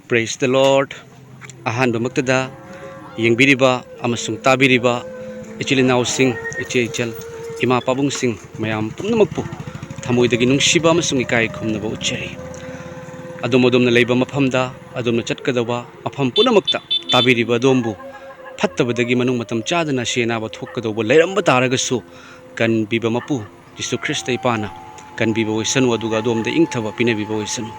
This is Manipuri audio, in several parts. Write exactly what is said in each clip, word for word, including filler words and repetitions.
Praise the Lord. ꯑꯍꯥꯟꯕꯃꯛꯇꯗ ꯌꯦꯡꯕꯤꯔꯤꯕ ꯑꯃꯁꯨꯡ ꯇꯥꯕꯤꯔꯤꯕ ꯏꯆꯤꯜ ꯏꯅꯥꯎꯁꯤꯡ, ꯏꯆꯦ ꯏꯆꯜ, ꯏꯃꯥ ꯄꯥꯕꯨꯡꯁꯤꯡ ꯃꯌꯥꯝ ꯄꯨꯝꯅꯃꯛꯄꯨ ꯊꯃꯣꯏꯗꯒꯤ ꯅꯨꯡꯁꯤꯕ ꯑꯃꯁꯨꯡ ꯏꯀꯥꯏ ꯈꯨꯝꯅꯕ ꯎꯠꯆꯔꯤ꯫ ꯑꯗꯣꯝ ꯑꯗꯣꯝꯅ ꯂꯩꯕ ꯃꯐꯝꯗ, ꯑꯗꯣꯝꯅ ꯆꯠꯀꯗꯧꯕ ꯃꯐꯝ ꯄꯨꯝꯅꯃꯛꯇ ꯇꯥꯕꯤꯔꯤꯕ ꯑꯗꯣꯝꯕꯨ ꯐꯠꯇꯕꯗꯒꯤ ꯃꯅꯨꯡ ꯃꯇꯝ ꯆꯥꯗꯅ ꯑꯁꯤ ꯑꯅꯥꯕ ꯊꯣꯛꯀꯗꯧꯕ ꯂꯩꯔꯝꯕ ꯇꯥꯔꯒꯁꯨ, ꯀꯟꯕꯤꯕ ꯃꯄꯨ ꯖꯤꯁꯨ ꯈ꯭ꯔꯤꯁꯇ ꯏꯄꯥꯅ ꯀꯟꯕꯤꯕ ꯑꯣꯏꯁꯅꯨ, ꯑꯗꯨꯒ ꯑꯗꯣꯝꯗ ꯏꯪꯊꯕ ꯄꯤꯅꯕꯤꯕ ꯑꯣꯏꯁꯅꯨ꯫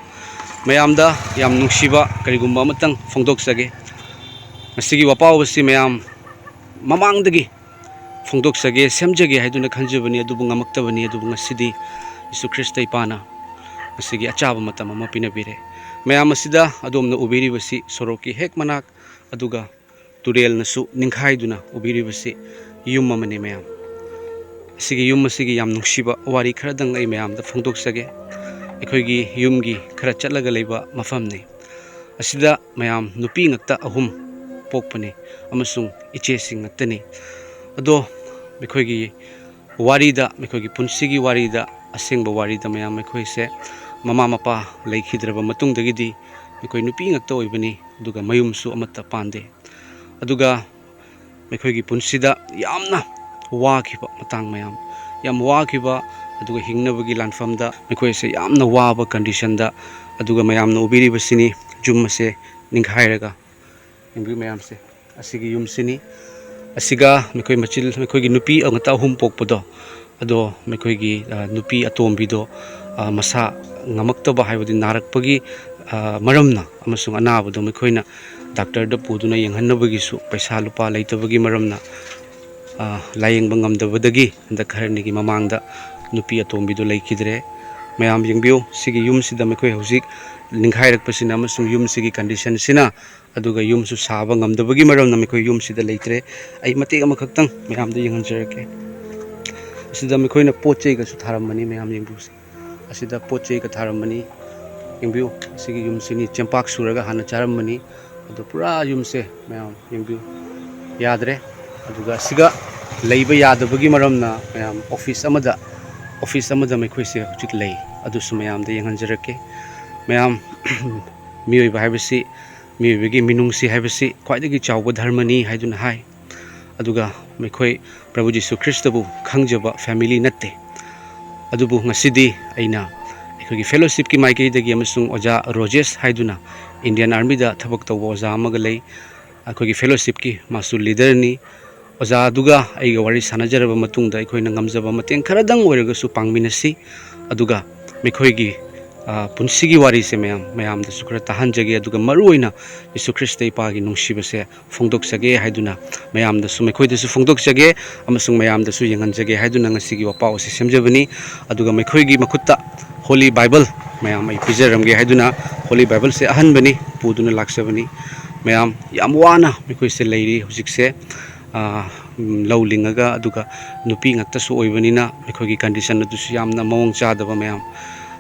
ꯃꯌꯥꯝꯗ ꯌꯥꯝ ꯅꯨꯡꯁꯤꯕ ꯀꯔꯤꯒꯨꯝꯕ ꯑꯃꯇꯪ ꯐꯣꯡꯗꯣꯛꯆꯒꯦ꯫ ꯉꯁꯤꯒꯤ ꯋꯥꯄꯥꯎ ꯑꯁꯤ ꯃꯌꯥꯝ ꯃꯃꯥꯡꯗꯒꯤ ꯐꯣꯡꯗꯣꯛꯆꯒꯦ, ꯁꯦꯝꯖꯒꯦ ꯍꯥꯏꯗꯨꯅ ꯈꯟꯖꯕꯅꯤ, ꯑꯗꯨꯕꯨ ꯉꯝꯃꯛꯇꯕꯅꯤ꯫ ꯑꯗꯨꯕꯨ ꯉꯁꯤꯗꯤ ꯖꯤꯁꯨ ꯈ꯭ꯔꯤꯁꯇ ꯏꯄꯥꯅ ꯉꯁꯤꯒꯤ ꯑꯆꯥꯕ ꯃꯇꯝ ꯑꯃ ꯄꯤꯅꯕꯤꯔꯦ꯫ ꯃꯌꯥꯝ ꯑꯁꯤꯗ ꯑꯗꯣꯝꯅ ꯎꯕꯤꯔꯤꯕꯁꯤ ꯁꯣꯔꯣꯛꯀꯤ ꯍꯦꯛ ꯃꯅꯥꯛ, ꯑꯗꯨꯒ ꯇꯨꯔꯦꯜꯅꯁꯨ ꯅꯤꯡꯈꯥꯏꯗꯨꯅ ꯎꯕꯤꯔꯤꯕꯁꯤ ꯌꯨꯝ ꯑꯃꯅꯤ ꯃꯌꯥꯝ꯫ ꯑꯁꯤꯒꯤ ꯌꯨꯝ ꯑꯁꯤꯒꯤ ꯌꯥꯝ ꯅꯨꯡꯁꯤꯕ ꯋꯥꯔꯤ ꯈꯔꯗꯪ ꯑꯩ ꯃꯌꯥꯝꯗ ꯐꯣꯡꯗꯣꯛꯆꯒꯦ꯫ ꯑꯩꯈꯣꯏꯒꯤ ꯌꯨꯝꯒꯤ ꯈꯔ ꯆꯠꯂꯒ ꯂꯩꯕ ꯃꯐꯝꯅꯤ꯫ ꯑꯁꯤꯗ ꯃꯌꯥꯝ ꯅꯨꯄꯤ ꯉꯥꯛꯇ ꯑꯍꯨꯝ ꯄꯣꯛꯄꯅꯤ ꯑꯃꯁꯨꯡ ꯏꯆꯦꯁꯤꯡ ꯉꯥꯛꯇꯅꯤ꯫ ꯑꯗꯣ ꯃꯈꯣꯏꯒꯤ ꯋꯥꯔꯤꯗ, ꯃꯈꯣꯏꯒꯤ ꯄꯨꯟꯁꯤꯒꯤ ꯋꯥꯔꯤꯗ, ꯑꯁꯦꯡꯕ ꯋꯥꯔꯤꯗ ꯃꯌꯥꯝ, ꯃꯈꯣꯏꯁꯦ ꯃꯃꯥ ꯃꯄꯥ ꯂꯩꯈꯤꯗ꯭ꯔꯕ ꯃꯇꯨꯡꯗꯒꯤꯗꯤ ꯃꯈꯣꯏ ꯅꯨꯄꯤ ꯉꯥꯛꯇ ꯑꯣꯏꯕꯅꯤ, ꯑꯗꯨꯒ ꯃꯌꯨꯝꯁꯨ ꯑꯃꯠꯇ ꯄꯥꯟꯗꯦ꯫ ꯑꯗꯨꯒ ꯃꯈꯣꯏꯒꯤ ꯄꯨꯟꯁꯤꯗ ꯌꯥꯝꯅ ꯋꯥꯈꯤꯕ ꯃꯇꯥꯡ ꯃꯌꯥꯝ, ꯌꯥꯝ ꯋꯥꯈꯤꯕ, ꯑꯗꯨꯒ ꯍꯤꯡꯅꯕꯒꯤ ꯂꯥꯟꯐꯝꯗ ꯃꯈꯣꯏꯁꯦ ꯌꯥꯝꯅ ꯋꯥꯕ ꯀꯟꯗꯤꯁꯟꯗ, ꯑꯗꯨꯒ ꯃꯌꯥꯝꯅ ꯎꯕꯤꯔꯤꯕꯁꯤꯅꯤ ꯌꯨꯝ ꯑꯁꯦ ꯅꯤꯡꯈꯥꯏꯔꯒ꯫ ꯌꯦꯡꯕꯤꯌꯨ ꯃꯌꯥꯝꯁꯦ, ꯑꯁꯤꯒꯤ ꯌꯨꯝꯁꯤꯅꯤ꯫ ꯑꯁꯤꯒ ꯃꯈꯣꯏ ꯃꯆꯤꯜ, ꯃꯈꯣꯏꯒꯤ ꯅꯨꯄꯤ ꯉꯥꯛꯇ ꯑꯍꯨꯝ ꯄꯣꯛꯄꯗꯣ, ꯑꯗꯣ ꯃꯈꯣꯏꯒꯤ, ꯑ, ꯅꯨꯄꯤ ꯑꯇꯣꯝꯕꯤꯗꯣ, ꯑ, ꯃꯁꯥ ꯉꯝꯃꯛꯇꯕ, ꯍꯥꯏꯕꯗꯤ ꯅꯥꯔꯛꯄꯒꯤ, ꯑ, ꯃꯔꯝꯅ ꯑꯃꯁꯨꯡ ꯑꯅꯥꯕꯗꯣ ꯃꯈꯣꯏꯅ ꯗꯥꯛꯇꯔꯗ ꯄꯨꯗꯨꯅ ꯌꯦꯡꯍꯟꯅꯕꯒꯤꯁꯨ ꯄꯩꯁꯥ ꯂꯨꯄꯥ ꯂꯩꯇꯕꯒꯤ ꯃꯔꯝꯅ, ꯑ, ꯂꯥꯌꯦꯡꯕ ꯉꯝꯗꯕꯗꯒꯤ ꯍꯟꯗꯛ ꯈꯔꯅꯤꯒꯤ ꯃꯃꯥꯡꯗ ꯅꯨꯄꯤ ꯑꯇꯣꯝꯕꯤꯗꯣ ꯂꯩꯈꯤꯗ꯭ꯔꯦ꯫ ꯃꯌꯥꯝ ꯌꯦꯡꯕꯤꯌꯨ, ꯁꯤꯒꯤ ꯌꯨꯝꯁꯤꯗ ꯃꯈꯣꯏ ꯍꯧꯖꯤꯛ ꯅꯤꯡꯈꯥꯏꯔꯛꯄꯁꯤꯅ ꯑꯃꯁꯨꯡ ꯌꯨꯝꯁꯤꯒꯤ ꯀꯟꯗꯤꯁꯟꯁꯤꯅ, ꯑꯗꯨꯒ ꯌꯨꯝꯁꯨ ꯁꯥꯕ ꯉꯝꯗꯕꯒꯤ ꯃꯔꯝꯅ ꯃꯈꯣꯏ ꯌꯨꯝꯁꯤꯗ ꯂꯩꯇ꯭ꯔꯦ꯫ ꯑꯩ ꯃꯇꯦꯛ ꯑꯃꯈꯛꯇꯪ ꯃꯌꯥꯝꯗ ꯌꯦꯡꯍꯟꯖꯔꯛꯀꯦ꯫ ꯑꯁꯤꯗ ꯃꯈꯣꯏꯅ ꯄꯣꯠ ꯆꯩꯒꯁꯨ ꯊꯥꯔꯝꯕꯅꯤ, ꯃꯌꯥꯝ ꯌꯦꯡꯕꯤꯌꯨꯁꯦ꯫ ꯑꯁꯤꯗ ꯄꯣꯠ ꯆꯩꯒ ꯊꯥꯔꯝꯕꯅꯤ꯫ ꯌꯦꯡꯕꯤꯌꯨ, ꯑꯁꯤꯒꯤ ꯌꯨꯝꯁꯤꯅꯤ ꯆꯦꯡꯄꯥꯛ ꯁꯨꯔꯒ ꯍꯥꯟꯅ ꯆꯥꯔꯝꯕꯅꯤ꯫ ꯑꯗꯣ ꯄꯨꯔꯥ ꯌꯨꯝꯁꯦ ꯃꯌꯥꯝ ꯌꯦꯡꯕꯤꯌꯨ, ꯌꯥꯗ꯭ꯔꯦ꯫ ꯑꯗꯨꯒ ꯑꯁꯤꯒ ꯂꯩꯕ ꯌꯥꯗꯕꯒꯤ ꯃꯔꯝꯅ ꯃꯌꯥꯝ ꯑꯣꯐꯤꯁ ꯑꯃꯗ, ꯑꯣꯐꯤꯁ ꯑꯃꯗ ꯃꯈꯣꯏꯁꯦ ꯍꯧꯖꯤꯛ ꯂꯩ꯫ ꯑꯗꯨꯁꯨ ꯃꯌꯥꯝꯗ ꯌꯦꯡꯍꯟꯖꯔꯛꯀꯦ꯫ ꯃꯌꯥꯝ ꯃꯤꯑꯣꯏꯕ ꯍꯥꯏꯕꯁꯤ, ꯃꯤꯑꯣꯏꯕꯒꯤ ꯃꯤꯅꯨꯡꯁꯤ ꯍꯥꯏꯕꯁꯤ ꯈ꯭ꯋꯥꯏꯗꯒꯤ ꯆꯥꯎꯕ ꯙꯔꯃꯅꯤ ꯍꯥꯏꯗꯨꯅ ꯍꯥꯏ꯫ ꯑꯗꯨꯒ ꯃꯈꯣꯏ ꯄ꯭ꯔꯚꯨ ꯖꯤꯁꯨ ꯈ꯭ꯔꯤꯁꯇꯕꯨ ꯈꯪꯖꯕ ꯐꯦꯃꯤꯂꯤ ꯅꯠꯇꯦ꯫ ꯑꯗꯨꯕꯨ ꯉꯁꯤꯗꯤ ꯑꯩꯅ ꯑꯩꯈꯣꯏꯒꯤ ꯐꯦꯂꯣꯁꯤꯞꯀꯤ ꯃꯥꯏꯀꯩꯗꯒꯤ ꯑꯃꯁꯨꯡ ꯑꯣꯖꯥ ꯔꯣꯖꯦꯁ ꯍꯥꯏꯗꯨꯅ ꯏꯟꯗꯤꯌꯥꯟ ꯑꯥꯔꯃꯤꯗ ꯊꯕꯛ ꯇꯧꯕ ꯑꯣꯖꯥ ꯑꯃꯒ ꯂꯩ꯫ ꯑꯩꯈꯣꯏꯒꯤ ꯐꯦꯂꯣꯁꯤꯞꯀꯤ ꯃꯥꯁꯨ ꯂꯤꯗꯔꯅꯤ꯫ ꯑꯣꯖꯥꯗꯨꯒ ꯑꯩꯒ ꯋꯥꯔꯤ ꯁꯥꯟꯅꯖꯔꯕ ꯃꯇꯨꯡꯗ ꯑꯩꯈꯣꯏꯅ ꯉꯝꯖꯕ ꯃꯇꯦꯡ ꯈꯔꯗꯪ ꯑꯣꯏꯔꯒꯁꯨ ꯄꯥꯡꯃꯤꯟꯅꯁꯤ꯫ ꯑꯗꯨꯒ ꯃꯈꯣꯏꯒꯤ, ꯑ, ꯄꯨꯟꯁꯤꯒꯤ ꯋꯥꯔꯤꯁꯦ ꯃꯌꯥꯝ, ꯃꯌꯥꯝꯗꯁꯨ ꯈꯔ ꯇꯥꯍꯟꯖꯒꯦ꯫ ꯑꯗꯨꯒ ꯃꯔꯨꯑꯣꯏꯅ ꯌꯤꯁꯨ ꯈ꯭ꯔꯤꯁꯇ ꯏꯄꯥꯒꯤ ꯅꯨꯡꯁꯤꯕꯁꯦ ꯐꯣꯡꯗꯣꯛꯆꯒꯦ ꯍꯥꯏꯗꯨꯅ ꯃꯌꯥꯝꯗꯁꯨ, ꯃꯈꯣꯏꯗꯁꯨ ꯐꯣꯡꯗꯣꯛꯆꯒꯦ ꯑꯃꯁꯨꯡ ꯃꯌꯥꯝꯗꯁꯨ ꯌꯦꯡꯍꯟꯖꯒꯦ ꯍꯥꯏꯗꯨꯅ ꯉꯁꯤꯒꯤ ꯋꯥꯄꯥꯎ ꯑꯁꯤ ꯁꯦꯝꯖꯕꯅꯤ꯫ ꯑꯗꯨꯒ ꯃꯈꯣꯏꯒꯤ ꯃꯈꯨꯠꯇ ꯍꯣꯂꯤ ꯕꯥꯏꯕꯜ ꯃꯌꯥꯝ ꯑꯩ ꯄꯤꯖꯔꯝꯒꯦ ꯍꯥꯏꯗꯨꯅ ꯍꯣꯂꯤ ꯕꯥꯏꯕꯜꯁꯦ ꯑꯍꯟꯕꯅꯤ ꯄꯨꯗꯨꯅ ꯂꯥꯛꯆꯕꯅꯤ꯫ ꯃꯌꯥꯝ ꯌꯥꯝ ꯋꯥꯅ ꯃꯈꯣꯏꯁꯦ ꯂꯩꯔꯤ ꯍꯧꯖꯤꯛꯁꯦ꯫ ꯑꯥ, ꯎꯝ, ꯂꯧ ꯂꯤꯡꯉꯒ, ꯑꯗꯨꯒ ꯅꯨꯄꯤ ꯉꯥꯛꯇꯁꯨ ꯑꯣꯏꯕꯅꯤꯅ ꯃꯈꯣꯏꯒꯤ ꯀꯟꯗꯤꯁꯟ ꯑꯗꯨꯁꯨ ꯌꯥꯝꯅ ꯃꯑꯣꯡ ꯆꯥꯗꯕ ꯃꯌꯥꯝ꯫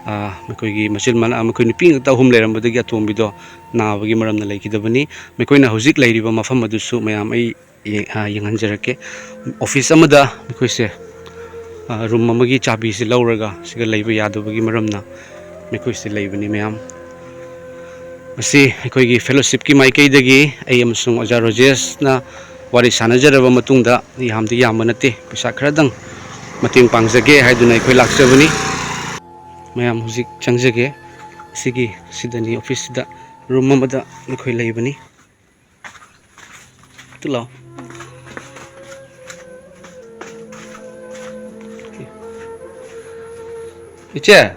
ꯑꯥ, ꯃꯈꯣꯏꯒꯤ ꯃꯆꯤꯟ ꯃꯅꯥ-, ꯃꯈꯣꯏ ꯅꯨꯄꯤ ꯉꯥꯛꯇ ꯑꯍꯨꯝ ꯂꯩꯔꯝꯕꯗꯒꯤ ꯑꯇꯣꯝꯕꯤꯗꯣ ꯅꯥꯕꯒꯤ ꯃꯔꯝꯅ ꯂꯩꯈꯤꯗꯕꯅꯤ꯫ ꯃꯈꯣꯏꯅ ꯍꯧꯖꯤꯛ ꯂꯩꯔꯤꯕ ꯃꯐꯝ ꯑꯗꯨꯁꯨ ꯃꯌꯥꯝ ꯑꯩ ꯌꯦ-, ꯑ, ꯌꯦꯡꯍꯟꯖꯔꯛꯀꯦ꯫ ꯑꯣꯐꯤꯁ ꯑꯃꯗ ꯑꯩꯈꯣꯏꯁꯦ, ꯑ, ꯔꯨꯝ ꯑꯃꯒꯤ ꯆꯥꯕꯤꯁꯦ ꯂꯧꯔꯒ ꯁꯤꯒ ꯂꯩꯕ ꯌꯥꯗꯕꯒꯤ ꯃꯔꯝꯅ ꯑꯩꯈꯣꯏꯁꯦ ꯂꯩꯕꯅꯤ ꯃꯌꯥꯝ꯫ ꯃꯁꯤ ꯑꯩꯈꯣꯏꯒꯤ ꯐꯦꯂꯣꯁꯤꯞꯀꯤ ꯃꯥꯏꯀꯩꯗꯒꯤ ꯑꯩ ꯑꯃꯁꯨꯡ ꯑꯣꯖꯥ ꯔꯣꯖꯦꯁꯅ ꯋꯥꯔꯤ ꯁꯥꯟꯅꯖꯔꯕ ꯃꯇꯨꯡꯗ, ꯌꯥꯝꯗꯤ ꯌꯥꯝꯕ ꯅꯠꯇꯦ, ꯄꯩꯁꯥ ꯈꯔꯗꯪ ꯃꯇꯦꯡ ꯄꯥꯡꯖꯒꯦ ꯍꯥꯏꯗꯨꯅ ꯑꯩꯈꯣꯏ ꯂꯥꯛꯆꯕꯅꯤ꯫ ꯃꯌꯥꯝ ꯍꯧꯖꯤꯛ ꯆꯪꯖꯒꯦ꯫ ꯁꯤꯒꯤ, ꯁꯤꯗꯅꯤ ꯑꯣꯐꯤꯁꯁꯤꯗ ꯔꯨꯝ ꯑꯃꯗ ꯑꯩꯈꯣꯏ ꯂꯩꯕꯅꯤ꯫ ꯇꯨ ꯂꯥꯎ꯫ ꯏꯆꯦ,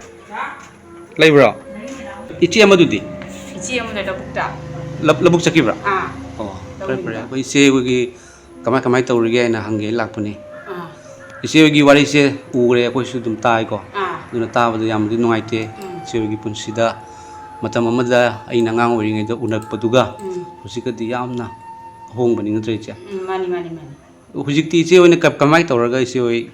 ꯂꯩꯕ꯭ꯔꯣ? ꯏꯆꯦ ꯑꯃꯗꯨꯗꯤ? ꯏꯆꯦ ꯑꯃꯗ ꯂꯧꯕꯨꯛꯇ꯫ ꯂꯧ-, ꯂꯧꯕꯨꯛ ꯆꯠꯈꯤꯕ꯭ꯔꯥ? ꯑꯥ꯫ ꯑꯣ, ꯐꯔꯦ, ꯐꯔꯦ꯫ ꯂꯧꯕꯨꯛꯇ꯫ ꯑꯩꯈꯣꯏ ꯏꯆꯦ ꯍꯣꯏꯒꯤ ꯀꯃꯥꯏ, ꯀꯃꯥꯏ ꯇꯧꯔꯤꯒꯦ ꯍꯥꯏꯅ ꯍꯪꯒꯦꯅ ꯂꯥꯛꯄꯅꯤ꯫ ꯑꯥ꯫ ꯏꯆꯦ ꯍꯣꯏꯒꯤ ꯋꯥꯔꯤꯁꯦ ꯎꯔꯦ, ꯑꯩꯈꯣꯏꯁꯨ ꯑꯗꯨꯝ ꯇꯥꯏꯀꯣ꯫ ꯑꯥ꯫ ꯑꯗꯨꯅ ꯇꯥꯕꯗ ꯌꯥꯝꯅꯗꯤ ꯅꯨꯡꯉꯥꯏꯇꯦ꯫ ꯎꯝ꯫ ꯏꯆꯦ ꯍꯣꯏꯒꯤ ꯄꯨꯟꯁꯤꯗ ꯃꯇꯝ ꯑꯃꯗ ꯑꯩꯅ ꯑꯉꯥꯡ ꯑꯣꯏꯔꯤꯉꯩꯗ ꯎꯅꯔꯛꯄꯗꯨꯒ ꯎꯝ꯫ ꯍꯧꯖꯤꯛꯀꯗꯤ ꯌꯥꯝꯅ ꯑꯍꯣꯡꯕꯅꯤ, ꯅꯠꯇ꯭ꯔ ꯏꯆꯦ? ꯎꯝ, ꯃꯥꯅꯤ, ꯃꯥꯅꯤ, ꯃꯥꯅꯤ꯫ ꯍꯧꯖꯤꯛꯇꯤ ꯏꯆꯦ ꯍꯣꯏꯅ ꯀ-, ꯀꯃꯥꯏꯅ ꯇꯧꯔꯒ ꯏꯆꯦ ꯍꯣꯏ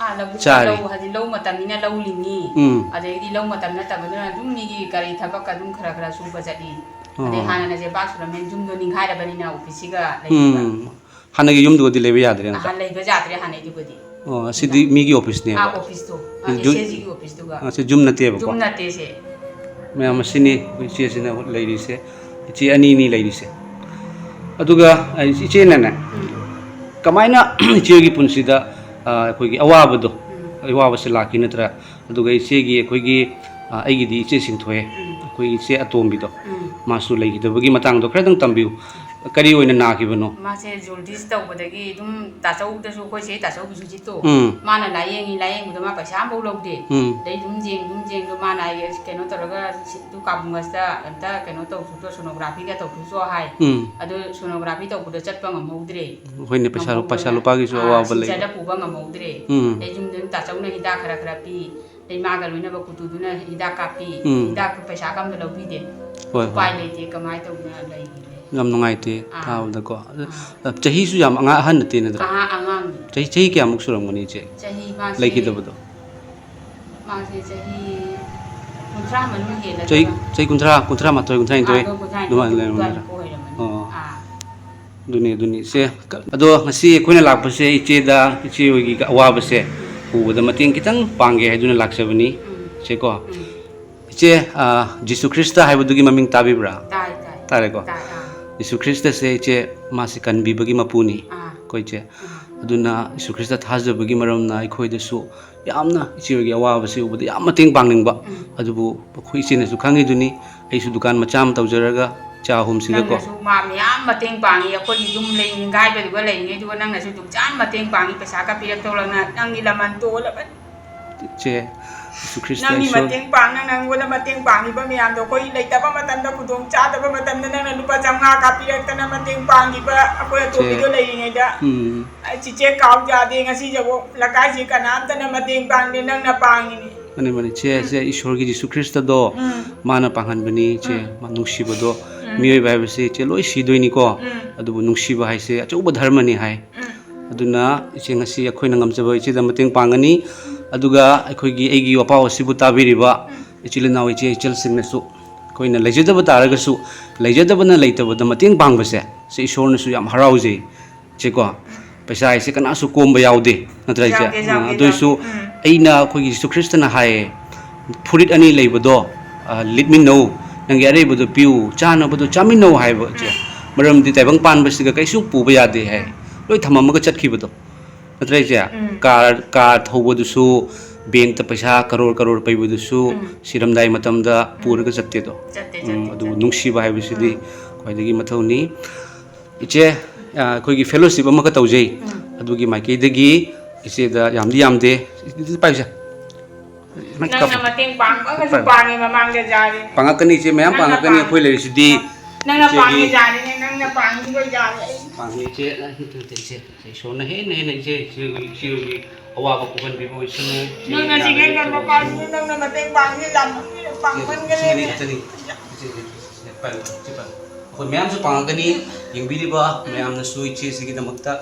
ꯑꯥ, ꯂꯧꯕꯨꯛꯇ ꯆꯥꯔꯤ? ꯂꯧ, ꯍꯥꯏꯗꯤ ꯂꯧ ꯃꯇꯝꯅꯤꯅ ꯂꯧ ꯂꯤꯡꯉꯤ꯫ ꯎꯝ꯫ ꯑꯗꯩꯗꯤ ꯂꯧ ꯃꯇꯝ ꯅꯠꯇꯕꯗꯨꯅ ꯑꯗꯨꯝ ꯃꯤꯒꯤ ꯀꯔꯤ ꯊꯕꯛ ꯑꯗꯨꯝ ꯈꯔ ꯈꯔ ꯁꯨꯕ ꯆꯠꯂꯤ꯫ ꯑꯗꯩ ꯑꯣ꯫ ꯍꯥꯟꯅꯅ ꯖꯦꯕꯥ ꯁꯨꯔꯝꯃꯦ, ꯌꯨꯝꯗꯣ ꯅꯤꯡꯈꯥꯏꯔꯕꯅꯤꯅ ꯑꯣꯐꯤꯁꯁꯤꯒ ꯂꯩꯔꯤꯕ꯫ ꯎꯝ꯫ ꯍꯥꯟꯅꯒꯤ ꯌꯨꯝꯗꯨꯒꯗꯤ ꯂꯩꯕ ꯌꯥꯗ꯭ꯔꯦ ꯅꯠꯇ꯭ꯔꯥ? ꯑꯍꯥꯟ ꯂꯩꯕ ꯌꯥꯗ꯭ꯔꯦ ꯍꯥꯟꯅꯩꯗꯨꯒꯗꯤ꯫ ꯑꯣ, ꯑꯁꯤꯗꯤ ꯃꯤꯒꯤ ꯑꯣꯐꯤꯁꯅꯦꯕ? ꯑꯥ, ꯑꯣꯐꯤꯁꯇꯣ꯫ ꯑꯥ, ꯁꯤ ꯖꯨ-, ꯑꯦꯁ ꯑꯦꯁ ꯖꯤꯒꯤ ꯑꯣꯐꯤꯁꯇꯨꯒ꯫ ꯑꯥ, ꯁꯤ ꯖꯨꯝ ꯅꯠꯇꯦꯕꯀꯣ? ꯖꯨꯝ ꯅꯠꯇꯦ ꯁꯦ꯫ ꯃꯌꯥꯝ ꯑꯁꯤꯅꯤ ꯑꯩꯈꯣꯏ ꯏꯆꯦꯁꯤꯅ ꯂꯩꯔꯤꯁꯦ꯫ ꯏꯆꯦ ꯑꯅꯤꯅꯤ ꯂꯩꯔꯤꯁꯦ꯫ ꯑꯗꯨꯒ, ꯑ, ꯏꯆꯦꯅꯅꯦ, ꯎꯝ꯫ ꯀꯃꯥꯏꯅ ꯏꯆꯦꯒꯤ ꯄꯨꯟꯁꯤꯗ, ꯑ, ꯑꯩꯈꯣꯏꯒꯤ ꯑꯋꯥꯕꯗꯣ, ꯎꯝ꯫ ꯑꯋꯥꯕꯁꯦ ꯂꯥꯛꯈꯤ ꯅꯠꯇ꯭ꯔꯥ? ꯑꯗꯨꯒ ꯏꯆꯦꯒꯤ ꯑꯩꯈꯣꯏꯒꯤ, ꯑ, ꯑꯩꯒꯤꯗꯤ ꯏꯆꯦ ꯁꯤꯡꯊꯣꯏ, ꯎꯝ꯫ ꯑꯩꯈꯣꯏꯒꯤ ꯏꯆꯦ ꯑꯇꯣꯝꯕꯤꯗꯣ, ꯎꯝ꯫ ꯃꯥꯁꯨ ꯂꯩꯈꯤꯗꯕꯒꯤ ꯃꯇꯥꯡꯗꯣ ꯈꯔꯗꯪ ꯇꯝꯕꯤꯌꯨ꯫ ꯀꯔꯤ ꯑꯣꯏꯅ ꯅꯥꯈꯤꯕꯅꯣ? ꯃꯥꯁꯦ ꯖꯣꯟꯗꯤꯁ ꯇꯧꯕꯗꯒꯤ ꯑꯗꯨꯝ ꯇꯥꯆꯧꯗꯁꯨ, ꯑꯩꯈꯣꯏ ꯆꯦ ꯇꯥꯆꯧꯒꯤꯁꯨ ꯖꯤꯠꯇꯣ, ꯎꯝ꯫ ꯃꯥꯅ ꯂꯥꯏꯌꯦꯡꯉꯤ, ꯂꯥꯏꯌꯦꯡꯕꯗ ꯃꯥ ꯄꯩꯁꯥ ꯑꯃꯐꯥꯎ ꯂꯧꯗꯦ꯫ ꯎꯝ꯫ ꯑꯗꯩ ꯑꯗꯨꯝ ꯌꯦꯡ, ꯑꯗꯨꯝ ꯌꯦꯡꯗꯣ ꯃꯥꯅ ꯑꯩ ꯀꯩꯅꯣ ꯇꯧꯔꯒ ꯁꯤ-, ꯑꯗꯨ ꯀꯥꯕꯨꯡꯒꯁꯇ ꯑꯝꯇ ꯀꯩꯅꯣ ꯇꯧꯊꯣꯛꯆꯣ, ꯁꯣꯅꯣꯒ꯭ꯔꯥꯐꯤꯒ ꯇꯧꯊꯣꯛꯆꯣ ꯍꯥꯏ꯫ ꯎꯝ꯫ ꯑꯗꯨ ꯁꯣꯅꯣꯒ꯭ꯔꯥꯐꯤ ꯇꯧꯕꯗ ꯆꯠꯄ ꯉꯝꯍꯧꯗ꯭ꯔꯦ꯫ ꯍꯣꯏꯅꯦ, ꯄꯩꯁꯥ, ꯉꯝꯍꯧꯗꯅ, ꯄꯩꯁꯥ ꯂꯨꯄꯥꯒꯤꯁꯨ ꯑꯥ, ꯑꯋꯥꯕ ꯂꯩ꯫ ꯁꯤꯜꯆꯔꯗ ꯄꯨꯕ ꯉꯝꯍꯧꯗ꯭ꯔꯦ꯫ ꯎꯝ꯫ ꯑꯗꯩ ꯌꯨꯝꯗ ꯑꯗꯨꯝ ꯇꯥꯆꯧꯅ ꯍꯤꯗꯥꯛ ꯈꯔ ꯈꯔ ꯄꯤ꯫ ꯑꯗꯩ ꯃꯥꯒ ꯂꯣꯏꯅꯕ ꯀꯨꯇꯨꯗꯨꯅ ꯍꯤꯗꯥꯛ ꯀꯥꯞꯄꯤ꯫ ꯎꯝ꯫ ꯍꯤꯗꯥꯛꯇꯨ ꯄꯩꯁꯥ ꯀꯝꯗ ꯂꯧꯕꯤꯗꯦ꯫ ꯍꯣꯏ, ꯎꯄꯥꯏ ꯍꯣꯏ꯫ ꯂꯩꯇꯦ, ꯀꯃꯥꯏꯅ ꯇꯧꯗꯅ ꯂꯩꯔꯤꯅꯦ꯫ ꯌꯥꯝ ꯅꯨꯡꯉꯥꯏꯇꯦ ꯑꯥ꯫ ꯇꯥꯕꯗꯀꯣ꯫ ꯑꯗꯨ, ꯑꯥ꯫ ꯑ, ꯆꯍꯤꯁꯨ ꯌꯥꯝ ꯑꯉꯥꯡ, ꯑꯍꯟ ꯅꯠꯇꯦ ꯅꯠꯇ꯭ꯔꯥ? ꯑꯍꯥ, ꯑꯉꯥꯡꯅꯤ꯫ ꯆꯍꯤ, ꯆꯍꯤ ꯀꯌꯥꯃꯨꯛ ꯁꯨꯔꯝꯒꯅꯤ ꯏꯆꯦ? ꯆꯍꯤ ꯃꯥꯁꯦ, ꯂꯩꯈꯤꯗꯕꯗꯣ? ꯃꯥꯁꯦ ꯆꯍꯤ ꯀꯨꯟꯊ꯭ꯔꯥ ꯃꯅꯨꯡ ꯍꯦꯜꯂꯗ꯭ꯔꯥ? ꯆꯍꯤ, ꯆꯍꯤ ꯀꯨꯟꯊ꯭ꯔꯥ, ꯀꯨꯟꯊ꯭ꯔꯥ ꯃꯥꯊꯣꯏ, ꯀꯨꯟꯊ꯭ꯔꯥ ꯅꯤꯊꯣꯏ ꯑꯥ, ꯑꯗꯨ ꯀꯨꯟꯊ꯭ꯔꯥ ꯅꯤꯊꯣꯏ ꯑꯗꯨꯃꯥꯏꯅ ꯂꯩꯔꯝꯒꯅꯤꯗ꯫ ꯑꯗꯨꯋꯥꯏꯃꯨꯛ ꯑꯣꯏꯔꯝꯃꯅꯤ꯫ ꯑꯣ꯫ ꯑꯥ꯫ ꯑꯗꯨꯅꯤ, ꯑꯗꯨꯅꯤ꯫ ꯏꯆꯦ, ꯀ-, ꯑꯗꯣ ꯉꯁꯤ ꯑꯩꯈꯣꯏꯅ ꯂꯥꯛꯄꯁꯦ ꯏꯆꯦꯗ, ꯏꯆꯦ ꯍꯣꯏꯒꯤ ꯑꯋꯥꯕꯁꯦ ꯎꯕꯗ ꯃꯇꯦꯡ ꯈꯤꯇꯪ ꯄꯥꯡꯒꯦ ꯍꯥꯏꯗꯨꯅ ꯂꯥꯛꯆꯕꯅꯤ, ꯎꯝ꯫ ꯏꯆꯦꯀꯣ꯫ ꯎꯝ꯫ ꯏꯆꯦ, ꯑ, ꯖꯤꯁꯨ ꯈ꯭ꯔꯤꯁꯇ ꯍꯥꯏꯕꯗꯨꯒꯤ ꯃꯃꯤꯡ ꯇꯥꯕꯤꯕ꯭ꯔꯥ? ꯇꯥꯏ, ꯇꯥꯏ꯫ ꯇꯥꯔꯦꯀꯣ? ꯇꯥꯏ, ꯑꯥ꯫ ꯖꯤꯁꯨ ꯈ꯭ꯔꯤꯁꯇꯁꯦ ꯏꯆꯦ, ꯃꯥꯁꯦ ꯀꯟꯕꯤꯕꯒꯤ ꯃꯄꯨꯅꯤ꯫ ꯑꯥ꯫ ꯑꯩꯈꯣꯏ ꯏꯆꯦ꯫ ꯑꯥ꯫ ꯑꯗꯨꯅ ꯖꯤꯁꯨ ꯈ꯭ꯔꯤꯁꯇ ꯊꯥꯖꯕꯒꯤ ꯃꯔꯝꯅ ꯑꯩꯈꯣꯏꯗꯁꯨ ꯌꯥꯝꯅ ꯏꯆꯦ ꯍꯣꯏꯒꯤ ꯑꯋꯥꯕꯁꯤ ꯎꯕꯗ ꯌꯥꯝ ꯃꯇꯦꯡ ꯄꯥꯡꯅꯤꯡꯕ꯫ ꯎꯝ꯫ ꯑꯗꯨꯕꯨ ꯑꯩꯈꯣꯏ ꯏꯆꯦꯅꯁꯨ ꯈꯪꯉꯤꯗꯨꯅꯤ, ꯑꯩꯁꯨ ꯗꯨꯀꯥꯟ ꯃꯆꯥ ꯑꯃ ꯇꯧꯖꯔꯒ ꯏꯆꯥ ꯑꯍꯨꯝꯁꯤꯒꯀꯣ꯫ ꯅꯪꯅꯁꯨ ꯃꯥ ꯃꯌꯥꯝ ꯃꯇꯦꯡ ꯄꯥꯡꯉꯤ, ꯑꯩꯈꯣꯏꯒꯤ ꯌꯨꯝ ꯂꯩ ꯅꯤꯡꯒꯥꯏꯕꯗꯨꯒ ꯂꯩꯔꯤꯉꯩꯗꯨꯒ ꯅꯪꯅꯁꯨ ꯑꯗꯨꯛ ꯌꯥꯝ ꯃꯇꯦꯡ ꯄꯥꯡꯉꯤ, ꯄꯩꯁꯥꯒ ꯄꯤꯔꯛꯇꯧꯔꯒ ꯅꯪꯒꯤ ꯂꯃꯟ ꯇꯣꯜꯂꯕꯅꯤ꯫ ꯏꯆꯦ, ꯖꯤꯁꯨ ꯈ꯭ꯔꯤꯁꯇ ꯅꯪꯒꯤ ꯏꯁꯣꯔ ꯃꯇꯦꯡ ꯄꯥꯡ, ꯅꯪꯅ ꯑꯩꯉꯣꯟꯗ ꯃꯇꯦꯡ ꯄꯥꯡꯉꯤꯕ ꯃꯌꯥꯝꯗꯣ, ꯑꯩꯈꯣꯏ ꯂꯩꯇꯕ ꯃꯇꯝꯗ, ꯈꯨꯗꯣꯡ ꯆꯥꯗꯕ ꯃꯇꯝꯗ ꯅꯪꯅ ꯂꯨꯄꯥ ꯆꯥꯝꯃꯉꯥ ꯀꯥꯞꯄꯤꯔꯛꯇꯅ ꯃꯇꯦꯡ ꯄꯥꯡꯉꯤꯕ ꯑꯩꯈꯣꯏ ꯏꯆꯦ, ꯑꯇꯣꯝꯕꯤꯗꯣ ꯂꯩꯔꯤꯉꯩꯗ꯫ ꯎꯝ꯫ ꯑꯩ ꯆꯤꯆꯦ ꯀꯥꯎ ꯌꯥꯗꯦ, ꯉꯁꯤꯁꯤꯐꯥꯎ ꯂꯩꯀꯥꯏꯁꯤ ꯀꯅꯥꯝꯇꯅ ꯃꯇꯦꯡ ꯄꯥꯡꯗꯦ, ꯅꯪꯅ ꯄꯥꯡꯉꯤꯅꯤ꯫ ꯃꯥꯅꯤ, ꯃꯥꯅꯤ꯫ ꯏꯆꯦ, ꯎꯝ꯫ ꯏꯆꯦ, ꯏꯁꯣꯔꯒꯤ ꯖꯤꯁꯨ ꯈ꯭ꯔꯤꯁꯇꯗꯣ ꯎꯝ꯫ ꯃꯥꯅ ꯄꯥꯡꯍꯟꯕꯅꯤ, ꯏꯆꯦ꯫ ꯎꯝ꯫ ꯃꯥ ꯅꯨꯡꯁꯤꯕꯗꯣ, ꯎꯝ꯫ ꯃꯤꯑꯣꯏꯕ ꯍꯥꯏꯕꯁꯦ, ꯏꯆꯦ, ꯂꯣꯏ ꯁꯤꯗꯣꯏꯅꯤꯀꯣ꯫ ꯎꯝ꯫ ꯑꯗꯨꯕꯨ ꯅꯨꯡꯁꯤꯕ ꯍꯥꯏꯁꯦ ꯑꯆꯧꯕ ꯙꯔꯃꯅꯤ ꯍꯥꯏ꯫ ꯎꯝ꯫ ꯑꯗꯨꯅ ꯏꯆꯦ, ꯉꯁꯤ ꯑꯩꯈꯣꯏꯅ ꯉꯝꯖꯕ ꯏꯆꯦꯗ ꯃꯇꯦꯡ ꯄꯥꯡꯒꯅꯤ꯫ ꯑꯗꯨꯒ ꯑꯩꯈꯣꯏꯒꯤ, ꯑꯩꯒꯤ ꯋꯥꯄꯥꯎ ꯑꯁꯤꯕꯨ ꯇꯥꯕꯤꯔꯤꯕ ꯎꯝ꯫ ꯏꯆꯤꯜ ꯏꯅꯥꯎ, ꯏꯆꯦ ꯏꯆꯜꯁꯤꯡꯅꯁꯨ, ꯑꯩꯈꯣꯏꯅ ꯂꯩꯖꯗꯕ ꯇꯥꯔꯒꯁꯨ, ꯂꯩꯖꯗꯕꯅ ꯂꯩꯇꯕꯗ ꯃꯇꯦꯡ ꯄꯥꯡꯕꯁꯦ, ꯁꯤ ꯏꯁꯣꯔꯅꯁꯨ ꯌꯥꯝ ꯍꯔꯥꯎꯖꯩ꯫ ꯏꯆꯦꯀꯣ, ꯄꯩꯁꯥ ꯍꯥꯏꯁꯦ ꯀꯅꯥꯁꯨ ꯀꯣꯝꯕ ꯌꯥꯎꯗꯦ, ꯅꯠꯇ꯭ꯔꯥ ꯏꯆꯦ? ꯌꯥꯎꯗꯦ, ꯌꯥꯎꯗꯦ, ꯑꯗꯨ ꯑꯣꯏꯁꯨ ꯌꯥꯎꯗꯦ꯫ ꯎꯝ꯫ ꯑꯩꯅ, ꯑꯩꯈꯣꯏꯒꯤ ꯖꯤꯁꯨ ꯈ꯭ꯔꯤꯁꯇꯅ ꯍꯥꯏꯌꯦ, ꯐꯨꯔꯤꯠ ꯑꯅꯤ ꯂꯩꯕꯗꯣ, ꯑ, ꯂꯤꯠꯃꯤꯟꯅꯧ, ꯅꯪꯒꯤ ꯑꯔꯩꯕꯗꯣ ꯄꯤꯌꯨ, ꯆꯥꯅꯕꯗꯣ ꯆꯥꯃꯤꯟꯅꯧ ꯍꯥꯏꯕ ꯏꯆꯦ꯫ ꯎꯝ꯫ ꯃꯔꯝꯗꯤ ꯇꯥꯏꯕꯪ ꯄꯥꯟꯕꯁꯤꯒ ꯀꯩꯁꯨ ꯄꯨꯕ ꯌꯥꯗꯦ ꯍꯥꯏ꯫ ꯎꯝ꯫ ꯂꯣꯏ ꯊꯝꯃꯝꯃꯒ ꯆꯠꯈꯤꯕꯗꯣ꯫ ꯅꯠꯇ꯭ꯔꯥ ꯏꯆꯦ? ꯎꯝ꯫ ꯀꯥꯔ, ꯀꯥꯔ ꯊꯧꯕꯗꯨꯁꯨ, ꯕꯦꯡꯛꯇ ꯄꯩꯁꯥ ꯀꯔꯣꯔ ꯀꯔꯣꯔ ꯄꯩꯕꯗꯨꯁꯨ, ꯎꯝ꯫ ꯁꯤꯔꯝꯗꯥꯏ ꯃꯇꯝꯗ ꯎꯝ꯫ ꯄꯨꯔꯒ ꯆꯠꯇꯦꯗꯣ꯫ ꯆꯠꯇꯦ, ꯎꯝ, ꯆꯠꯇꯦ, ꯑꯗꯨꯕꯨ ꯆꯠꯇꯦ꯫ ꯅꯨꯡꯁꯤꯕ ꯍꯥꯏꯕꯁꯤꯗꯤ ꯎꯝ꯫ ꯈ꯭ꯋꯥꯏꯗꯒꯤ ꯃꯊꯧꯅꯤ꯫ ꯏꯆꯦ, ꯑ, ꯑꯩꯈꯣꯏꯒꯤ fellowship ꯑꯃꯈꯛ ꯇꯧꯖꯩ꯫ ꯎꯝ꯫ ꯑꯗꯨꯒꯤ ꯃꯥꯏꯀꯩꯗꯒꯤ ꯏꯆꯦꯗ ꯌꯥꯝꯗꯤ ꯌꯥꯝꯗꯦ꯫ ꯏꯆꯦ, ꯄꯥꯏꯌꯨꯁꯦ꯫ ꯁꯨꯃꯥꯏꯅ ꯅꯪꯅ ꯀꯥꯞꯄꯣ꯫ ꯃꯇꯦꯡ ꯄꯥꯡꯕ ꯑꯃꯁꯨ ꯄꯥꯏꯌꯨ꯫ ꯄꯥꯡꯉꯦ ꯃꯃꯥꯡꯗ ꯖꯥꯔꯤ꯫ ꯄꯥꯡꯉꯛꯀꯅꯤ ꯏꯆꯦ, ꯃꯌꯥꯝ ꯅꯪꯅ ꯄꯥꯡꯉꯛꯀꯅꯤ ꯄꯥꯡ-, ꯑꯩꯈꯣꯏ ꯂꯩꯔꯤꯁꯤꯗꯤ꯫ ꯅꯪꯅ ꯏꯆꯦꯒꯤ ꯄꯥꯡꯉꯤ ꯖꯥꯔꯤꯅꯦ, ꯅꯪꯅ ꯄꯥꯡꯈꯤꯕ ꯖꯥꯔꯤ ꯑꯩ꯫ ꯄꯥꯡꯉꯤ ꯏꯆꯦ, ꯅꯠꯇꯦ, ꯅꯠꯇꯦ, ꯏꯆꯦ, ꯏꯁꯣꯔꯅ ꯍꯦꯟꯅ ꯍꯦꯟꯅ ꯏꯆꯦ, ꯏꯆꯦ, ꯏꯆꯦ ꯍꯣꯏꯒꯤ ꯑꯋꯥꯕ ꯀꯣꯛꯍꯟꯕꯤꯕ ꯑꯣꯏꯁꯅꯨ꯫ ꯏꯆꯦ ꯅꯪꯅ ꯌꯥꯝꯅ ꯁꯤꯒꯦ ꯀꯩꯅꯣ ꯄꯥꯡꯉꯤ, ꯅꯪꯅ ꯃꯇꯦꯡ ꯄꯥꯡꯉꯤ ꯌꯥꯝꯅ ꯏꯆꯦ, ꯂꯤꯁꯤꯡ ꯑꯅꯤ ꯄꯥꯡꯃꯟꯒꯅꯤ꯫ ꯈꯛꯇꯅꯤ꯫ ꯏꯆꯦ, ꯏꯆꯦ, ꯏꯆꯦ, ꯄꯥꯏꯌꯨ, ꯏꯆꯦ ꯄꯥꯏꯌꯨ꯫ ꯑꯩꯈꯣꯏ ꯃꯌꯥꯝꯁꯨ ꯄꯥꯡꯉꯛꯀꯅꯤ, ꯌꯦꯡꯕꯤꯔꯤꯕ ꯎꯝ꯫ ꯃꯌꯥꯝꯅꯁꯨ ꯏꯆꯦꯁꯤꯒꯤꯗꯃꯛꯇ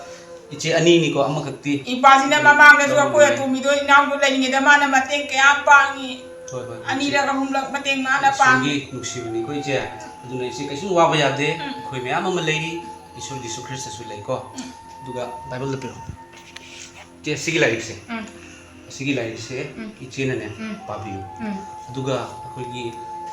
ꯏꯆꯦ ꯑꯅꯤꯅꯤꯀꯣ, ꯑꯃꯈꯛꯇꯤ ꯏꯄꯥꯁꯤꯅ ꯃꯃꯥꯡꯗꯁꯨ ꯑꯩꯈꯣꯏ ꯂꯧꯔꯝꯕꯅꯦ꯫ ꯑꯇꯣꯝꯕꯤꯗꯣ ꯏꯅꯥꯎꯗꯣ ꯂꯩꯔꯤꯉꯩꯗ ꯃꯥꯅ ꯃꯇꯦꯡ ꯀꯌꯥ ꯄꯥꯡꯉꯤ꯫ ꯍꯣꯏ, ꯍꯣꯏ, ꯏꯆꯦ꯫ ꯑꯅꯤꯔꯛ ꯑꯍꯨꯝꯂꯛ ꯃꯇꯦꯡ ꯃꯥꯅ ꯄꯥꯡꯉꯤ꯫ ꯏꯁꯣꯔꯒꯤ ꯅꯨꯡꯁꯤꯕꯅꯤꯀꯣ, ꯏꯆꯦ꯫ ꯑꯗꯨꯅ ꯏꯆꯦ ꯀꯩꯁꯨ ꯋꯥꯕ ꯌꯥꯗꯦ꯫ ꯎꯝ꯫ ꯑꯩꯈꯣꯏ ꯃꯌꯥꯝ ꯑꯃ ꯂꯩꯔꯤ꯫ ꯏꯁꯣꯔ ꯖꯤꯁꯨ ꯈ꯭ꯔꯤꯁꯇꯁꯨ ꯂꯩꯀꯣ꯫ ꯎꯝ꯫ ꯑꯗꯨꯒ ꯕꯥꯏꯕꯜꯗ ꯄꯤꯔꯛꯑꯣ꯫ ꯏꯆꯦ, ꯁꯤꯒꯤ ꯂꯥꯏꯔꯤꯛꯁꯦ꯫ ꯎꯝ꯫ ꯑꯁꯤꯒꯤ ꯂꯥꯏꯔꯤꯛꯁꯦ ꯎꯝ꯫ ꯏꯆꯦꯅꯅꯦ ꯎꯝ꯫ ꯄꯥꯕꯤꯌꯨ꯫ ꯎꯝ꯫ ꯑꯗꯨꯒ ꯑꯩꯈꯣꯏꯒꯤ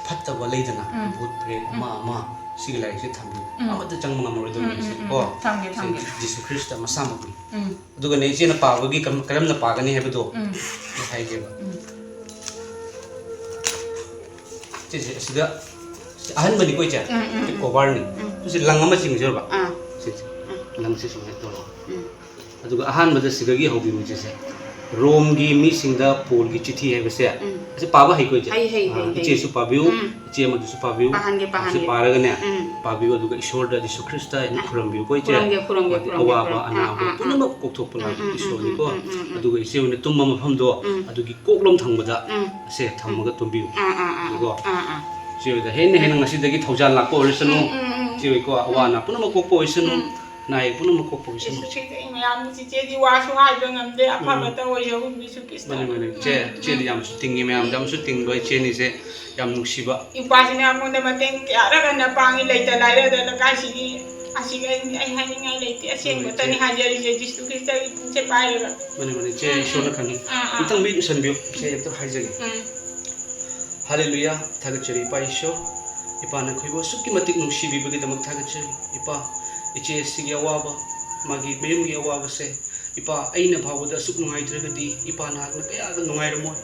ꯐꯠꯇꯕ ꯂꯩꯗꯅ, ꯎꯝ꯫ ꯚꯨꯠ, ꯄ꯭ꯔꯦꯠ, ꯎꯝ꯫ ꯑꯃ ꯑꯃ, ꯁꯤꯒꯤ ꯂꯥꯏꯔꯤꯛꯁꯦ ꯊꯝꯕꯤꯌꯨ꯫ ꯎꯝ꯫ ꯑꯃꯠꯇ ꯆꯪꯕ ꯉꯝꯃꯔꯣꯏꯗꯧꯔꯤꯕ ꯎꯝ, ꯁꯦ ꯎꯝ, ꯎꯝ, ꯀꯣ꯫ ꯎꯝ꯫ ꯊꯝꯒꯦ, ꯁꯦ ꯊꯝꯒꯦ꯫ Jesus Christ ꯃꯁꯥꯃꯛꯅꯤ꯫ ꯎꯝ꯫ ꯑꯗꯨꯒꯅꯦ, ꯏꯆꯦꯅ ꯄꯥꯕꯒꯤ ꯀꯔꯝ-, ꯀꯔꯝꯅ ꯄꯥꯒꯅꯤ ꯍꯥꯏꯕꯗꯣ ꯎꯝ꯫ ꯑꯩ ꯍꯥꯏꯒꯦꯕ꯫ ꯎꯝ꯫ ꯁꯤꯁꯦ ꯑꯁꯤꯗ, ꯁꯤ ꯑꯍꯟꯕꯅꯤꯀꯣ, ꯏꯆꯦ? ꯎꯝ, ꯎꯝ, ꯁꯤ ꯎꯝ꯫ ꯀꯣꯕꯔꯅꯤ꯫ ꯎꯝ꯫ ꯁꯤ ꯂꯪ ꯑꯃ ꯆꯤꯡꯖꯔꯕ? ꯑꯥ꯫ ꯁꯤꯁꯦ꯫ ꯎꯝ꯫ ꯂꯪꯁꯦ ꯁꯨꯃꯥꯏꯅ ꯇꯧꯔꯣ꯫ ꯎꯝ꯫ ꯑꯗꯨꯒ ꯑꯍꯥꯟꯕꯗ ꯁꯤꯗꯒꯤ ꯍꯧꯕꯤꯔꯣ, ꯏꯆꯦ, ꯁꯦ꯫ ꯔꯣꯝꯒꯤ ꯃꯤꯁꯤꯡꯗ ꯄꯣꯜꯒꯤ ꯆꯤꯊꯤ ꯍꯥꯏꯕꯁꯦ꯫ ꯎꯝ꯫ ꯑꯁꯤ ꯄꯥꯕ ꯍꯩꯀꯣ, ꯏꯆꯦ? ꯍꯩ, ꯍꯩ, ꯑꯥ, ꯍꯩ, ꯍꯩ꯫ ꯏꯆꯦꯁꯨ ꯄꯥꯕꯤꯌꯨ, ꯎꯝ꯫ ꯏꯆꯦ ꯑꯃꯗꯨꯁꯨ ꯄꯥꯕꯤꯌꯨ꯫ ꯄꯥꯍꯟꯒꯦ, ꯑꯁꯤ ꯄꯥꯍꯟꯒꯦ꯫ ꯄꯥꯔꯒꯅꯦ, ꯎꯝ꯫ ꯄꯥꯕꯤꯌꯨ, ꯑꯗꯨꯒ ꯏꯁꯣꯔꯗ ꯖꯤꯁꯨ ꯈ꯭ꯔꯤꯁꯇ ꯍꯥꯏꯅ ꯑꯥ꯫ ꯈꯨꯔꯨꯝꯕꯤꯌꯨꯀꯣ, ꯏꯆꯦ꯫ ꯈꯨꯔꯨꯝꯒꯦ, ꯈꯨꯔꯨꯝꯒꯦ, ꯑꯃꯗꯤ ꯈꯨꯔꯨꯝꯒꯦ, ꯑꯋꯥꯕ ꯈꯨꯔꯨꯝꯒꯦ꯫ ꯑꯅꯥꯕ ꯑꯥ, ꯑꯥ, ꯄꯨꯝꯅꯃꯛ ꯑꯥ꯫ ꯀꯣꯛꯊꯣꯛꯄ ꯎꯝ, ꯅꯥꯕ ꯎꯝ, ꯎꯝ, ꯏꯁꯣꯔꯅꯤꯀꯣ꯫ ꯎꯝ, ꯎꯝ, ꯎꯝ, ꯎꯝ꯫ ꯑꯗꯨꯒ ꯏꯆꯦ ꯍꯣꯏꯅ ꯇꯨꯝꯕ ꯃꯐꯝꯗꯣ ꯎꯝ꯫ ꯑꯗꯨꯒꯤ ꯀꯣꯛꯂꯣꯝ ꯊꯪꯕꯗ ꯎꯝ꯫ ꯑꯁꯦ ꯊꯝꯃꯒ ꯇꯨꯝꯕꯤꯌꯨ꯫ ꯑꯥ, ꯑꯥ, ꯑꯥ꯫ ꯀꯣ꯫ ꯑꯥ, ꯑꯥ꯫ ꯏꯆꯦ ꯍꯣꯏꯗ ꯍꯦꯟꯅ ꯍꯦꯟꯅ ꯎꯝ꯫ ꯉꯁꯤꯗꯒꯤ ꯊꯧꯖꯥꯜ ꯂꯥꯛꯄ ꯑꯣꯏꯔꯁꯅꯨ꯫ ꯎꯝ, ꯎꯝ, ꯎꯝ, ꯎꯝ꯫ ꯏꯆꯦ ꯍꯣꯏꯀꯣ, ꯑꯋꯥ ꯎꯝ꯫ ꯑꯅꯥ ꯄꯨꯝꯅꯃꯛ ꯀꯣꯛꯄ ꯑꯣꯏꯁꯅꯨ꯫ ꯎꯝ꯫ ꯑꯅꯥ ꯑꯌꯦꯛ ꯄꯨꯝꯅꯃꯛ ꯀꯣꯛꯄ ꯑꯣꯏꯁꯅꯨ꯫ ꯏꯁꯨ ꯁꯤꯗ ꯑꯩ ꯃꯌꯥꯝꯒꯤ ꯆꯤꯆꯦꯗꯤ ꯋꯥꯁꯨ ꯍꯥꯏꯕ ꯉꯝꯗꯦ, ꯑꯐꯕꯇ ꯎꯝ꯫ ꯑꯣꯏꯖꯍꯧ, ꯏꯁꯨ ꯈ꯭ꯔꯤꯁꯇ꯫ ꯃꯥꯅꯤ, ꯃꯥꯅꯤ꯫ ꯏꯆꯦ, ꯎꯝ, ꯏꯆꯦꯗꯤ ꯎꯝ꯫ ꯌꯥꯝꯁꯨ ꯇꯤꯡꯉꯤ, ꯃꯌꯥꯝꯗ ꯌꯥꯝꯁꯨ ꯇꯤꯡꯕ ꯏꯆꯦꯅꯤ, ꯏꯆꯦ꯫ ꯌꯥꯝ ꯅꯨꯡꯁꯤꯕ꯫ ꯏꯄꯥꯁꯤꯅ ꯑꯩꯉꯣꯟꯗ ꯃꯇꯦꯡ ꯀꯌꯥꯔꯛ ꯍꯟꯅ ꯄꯥꯡꯉꯤ, ꯂꯩꯇ ꯂꯥꯏꯔꯗ ꯂꯩꯀꯥꯏꯁꯤꯒꯤ ꯑꯁꯤꯒ ꯑꯩ, ꯑꯩ ꯍꯥꯏꯅꯤꯡꯉꯥꯏ ꯂꯩꯇꯦ꯫ ꯑꯁꯦꯡꯕꯇꯅꯤ ꯍꯥꯏꯖꯔꯤꯁꯦ, ꯖꯤꯁꯨ ꯈ꯭ꯔꯤꯁꯇꯒꯤ ꯄꯨꯛꯁꯦ ꯄꯥꯏꯔꯒ꯫ ꯃꯥꯅꯤ, ꯃꯥꯅꯤ꯫ ꯏꯆꯦ, ꯎꯝ, ꯏꯁꯣꯔꯅ ꯎꯝ꯫ ꯈꯪꯉꯤ꯫ ꯑꯥ, ꯑꯥ꯫ ꯑꯝꯇꯪ ꯃꯤꯠ ꯎꯁꯟꯕꯤꯌꯨ꯫ ꯏꯆꯦ, ꯑꯝꯇ ꯍꯥꯏꯖꯒꯦ꯫ ꯎꯝ꯫ ꯍꯥꯂꯦꯂꯨꯌꯥ꯫ ꯊꯥꯒꯠꯆꯔꯤ ꯏꯄꯥ ꯏꯁꯣꯔ, ꯏꯄꯥꯅ ꯑꯩꯈꯣꯏꯕꯨ ꯑꯁꯨꯛꯀꯤ ꯃꯇꯤꯛ ꯅꯨꯡꯁꯤꯕꯤꯕꯒꯤꯗꯃꯛ ꯊꯥꯒꯠꯆꯔꯤ꯫ ꯏꯄꯥ, ꯏꯆꯦ ꯑꯁꯤꯒꯤ ꯑꯋꯥꯕ, ꯃꯥꯒꯤ ꯃꯌꯨꯝꯒꯤ ꯑꯋꯥꯕꯁꯦ, ꯏꯄꯥ, ꯑꯩꯅ ꯐꯥꯎꯕꯗ ꯑꯁꯨꯛ ꯅꯨꯡꯉꯥꯏꯇ꯭ꯔꯒꯗꯤ ꯏꯄꯥ ꯅꯍꯥꯛꯅ ꯀꯌꯥꯗ ꯅꯨꯡꯉꯥꯏꯔꯝꯃꯣꯏ꯫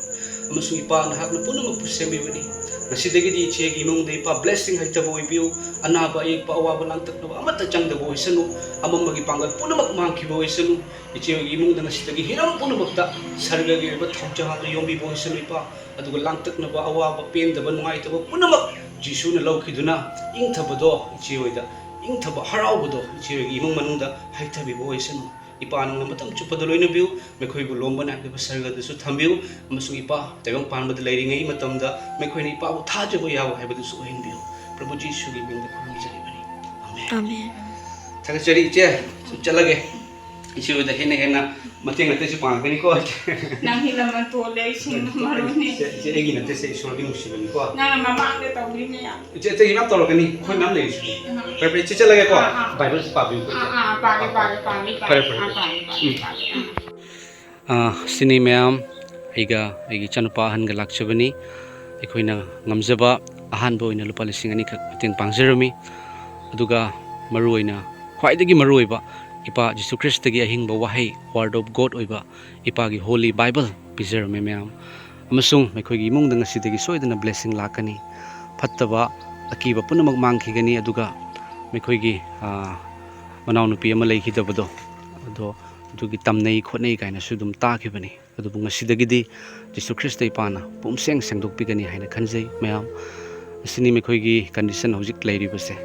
ꯑꯃꯁꯨꯡ ꯏꯄꯥ ꯅꯍꯥꯛꯅ ꯄꯨꯝꯅꯃꯛꯄꯨ ꯁꯦꯝꯕꯤꯕꯅꯤ꯫ ꯉꯁꯤꯗꯒꯤꯗꯤ ꯏꯆꯦꯒꯤ ꯏꯃꯨꯡꯗ ꯏꯄꯥ blessing ꯍꯩꯇꯕ ꯑꯣꯏꯕꯤꯌꯨ꯫ ꯑꯅꯥꯕ ꯑꯌꯦꯛꯄ ꯑꯋꯥꯕ ꯂꯥꯡꯇꯛꯅꯕ ꯑꯃꯠꯇ ꯆꯪꯗꯕ ꯑꯣꯏꯁꯅꯨ꯫ ꯑꯃꯝꯕꯒꯤ ꯄꯥꯡꯒꯜ ꯄꯨꯝꯅꯃꯛ ꯃꯥꯡꯈꯤꯕ ꯑꯣꯏꯁꯅꯨ꯫ ꯏꯆꯦ ꯍꯣꯏꯒꯤ ꯏꯃꯨꯡꯗ ꯉꯁꯤꯗꯒꯤ ꯍꯤꯔꯝ ꯄꯨꯝꯅꯃꯛꯇ ꯁꯔꯒꯒꯤ ꯑꯣꯏꯕ ꯊꯧꯖꯥꯜꯅ ꯌꯣꯝꯕꯤꯕ ꯑꯣꯏꯁꯅꯨ ꯏꯄꯥ꯫ ꯑꯗꯨꯒ ꯂꯥꯡꯇꯛꯅꯕ, ꯑꯋꯥꯕ, ꯄꯦꯟꯗꯕ, ꯅꯨꯡꯉꯥꯏꯇꯕ ꯄꯨꯝꯅꯃꯛ ꯖꯤꯁꯨꯅ ꯂꯧꯈꯤꯗꯨꯅ ꯏꯪꯊꯕꯗꯣ ꯏꯆꯦ ꯍꯣꯏꯗ, ꯏꯪꯊꯕ ꯍꯔꯥꯎꯕꯗꯣ ꯏꯆꯦ ꯍꯣꯏꯒꯤ ꯏꯃꯨꯡ ꯃꯅꯨꯡꯗ ꯍꯩꯊꯕꯤꯕ ꯑꯣꯏꯁꯅꯨ꯫ ꯏꯄꯥ ꯅꯪꯅ ꯃꯇꯝ ꯆꯨꯞꯄꯗ ꯂꯣꯏꯅꯕꯤꯌꯨ, ꯃꯈꯣꯏꯕꯨ ꯂꯣꯝꯕ ꯅꯥꯏꯗꯕ ꯁꯔꯒꯗꯁꯨ ꯊꯝꯕꯤꯌꯨ, ꯑꯃꯁꯨꯡ ꯏꯄꯥ ꯇꯥꯏꯕꯪ ꯄꯥꯟꯕꯗ ꯂꯩꯔꯤꯉꯩ ꯃꯇꯝꯗ ꯃꯈꯣꯏꯅ ꯏꯄꯥꯕꯨ ꯊꯥꯖꯕ ꯌꯥꯕ ꯍꯥꯏꯕꯗꯨꯁꯨ ꯑꯣꯏꯍꯟꯕꯤꯌꯨ꯫ ꯄ꯭ꯔꯚꯨ ꯖꯤꯁꯨꯒꯤ ꯃꯤꯡꯗ ꯈꯨꯔꯨꯝꯖꯔꯤꯕꯅꯤ꯫ ꯑꯃꯦꯟ꯫ ꯑꯃꯦꯟ꯫ ꯊꯥꯒꯠꯆꯔꯤ ꯏꯆꯦ, ꯁꯨꯝ ꯆꯠꯂꯒꯦ꯫ ꯏꯆꯦ ꯍꯣꯏꯗ ꯍꯦꯟꯅ ꯍꯦꯟꯅ ꯃꯇꯦꯡ ꯑꯇꯩꯁꯨ ꯄꯥꯡꯉꯛꯀꯅꯤꯀꯣ꯫ ꯅꯪꯒꯤ ꯂꯃꯟ ꯇꯣꯜꯂꯦ, ꯑꯩ ꯁꯤꯡꯅ ꯃꯔꯣꯏꯅꯦ꯫ ꯏꯆꯦ, ꯏꯆꯦ, ꯑꯩꯒꯤ ꯅꯠꯇꯦ, ꯁꯦ ꯏꯁꯣꯔꯒꯤ ꯅꯨꯡꯁꯤꯕꯅꯤꯀꯣ꯫ ꯅꯪꯅ ꯃꯃꯥꯡꯗ ꯇꯧꯔꯤ ꯃꯌꯥꯝ꯫ ꯏꯆꯦ, ꯑꯇꯩ ꯃꯌꯥꯝ ꯇꯧꯔꯛꯀꯅꯤ, ꯑꯩꯈꯣꯏ ꯃꯌꯥꯝ ꯂꯩꯔꯤꯁꯤꯗꯤ꯫ ꯑꯥ꯫ ꯐꯔꯦ, ꯐꯔꯦ, ꯏꯆꯦ ꯆꯠꯂꯒꯦꯀꯣ꯫ ꯑꯥ, ꯑꯥ꯫ ꯕꯥꯏꯕꯜꯁꯦ ꯄꯥꯕꯤꯌꯨꯀꯣ, ꯏꯆꯦ꯫ ꯑꯥ, ꯑꯥ, ꯄꯥꯒꯦ, ꯄꯥꯒꯦ, ꯄꯥꯒꯦ, ꯄꯥꯒꯦ꯫ ꯐꯔꯦ, ꯐꯔꯦ, ꯑꯥ, ꯐꯔꯦ꯫ ꯄꯥꯒꯦ, ꯄꯥꯒꯦ, ꯎꯝ꯫ ꯄꯥꯒꯦ, ꯑꯥ꯫ ꯑꯥ, ꯁꯤꯅꯤ ꯃꯌꯥꯝ, ꯑꯩꯒ ꯑꯩꯒꯤ ꯏꯆꯥꯅꯨꯄꯥ ꯑꯍꯟꯒ ꯂꯥꯛꯆꯕꯅꯤ꯫ ꯑꯩꯈꯣꯏꯅ ꯉꯝꯖꯕ ꯑꯍꯥꯟꯕ ꯑꯣꯏꯅ ꯂꯨꯄꯥ ꯂꯤꯁꯤꯡ ꯑꯅꯤꯈꯛ ꯃꯇꯦꯡ ꯄꯥꯡꯖꯔꯝꯃꯤ꯫ ꯑꯗꯨꯒ ꯃꯔꯨꯑꯣꯏꯅ, ꯈ꯭ꯋꯥꯏꯗꯒꯤ ꯃꯔꯨꯑꯣꯏꯕ, ꯏꯄꯥ ꯖꯤꯁꯨ ꯈ꯭ꯔꯤꯁꯇꯒꯤ ꯑꯍꯤꯡꯕ ꯋꯥꯍꯩ, Word of God ꯑꯣꯏꯕ ꯏꯄꯥꯒꯤ Holy Bible ꯄꯤꯖꯔꯝꯃꯤ ꯃꯌꯥꯝ꯫ ꯑꯃꯁꯨꯡ ꯃꯈꯣꯏꯒꯤ ꯏꯃꯨꯡꯗ ꯉꯁꯤꯗꯒꯤ ꯁꯣꯏꯗꯅ blessing ꯂꯥꯛꯀꯅꯤ꯫ ꯐꯠꯇꯕ, ꯑꯀꯤꯕ ꯄꯨꯝꯅꯃꯛ ꯃꯥꯡꯈꯤꯒꯅꯤ꯫ ꯑꯗꯨꯒ ꯃꯈꯣꯏꯒꯤ, ꯑꯥ, ꯃꯅꯥꯎꯅꯨꯄꯤ ꯑꯃ ꯂꯩꯈꯤꯗꯕꯗꯣ, ꯑꯗꯣ ꯑꯗꯨꯒꯤ ꯇꯝꯅꯩ ꯈꯣꯠꯅꯩ ꯀꯥꯏꯅꯁꯨ ꯑꯗꯨꯝ ꯇꯥꯈꯤꯕꯅꯤ꯫ ꯑꯗꯨꯕꯨ ꯉꯁꯤꯗꯒꯤꯗꯤ ꯖꯤꯁꯨ ꯈ꯭ꯔꯤꯁꯇ ꯏꯄꯥꯅ ꯄꯨꯝꯁꯦꯡ ꯁꯦꯡꯗꯣꯛꯄꯤꯒꯅꯤ ꯍꯥꯏꯅ ꯈꯟꯖꯩ ꯃꯌꯥꯝ꯫ ꯑꯁꯤꯅꯤ ꯃꯈꯣꯏꯒꯤ condition ꯍꯧꯖꯤꯛ ꯂꯩꯔꯤꯕꯁꯦ꯫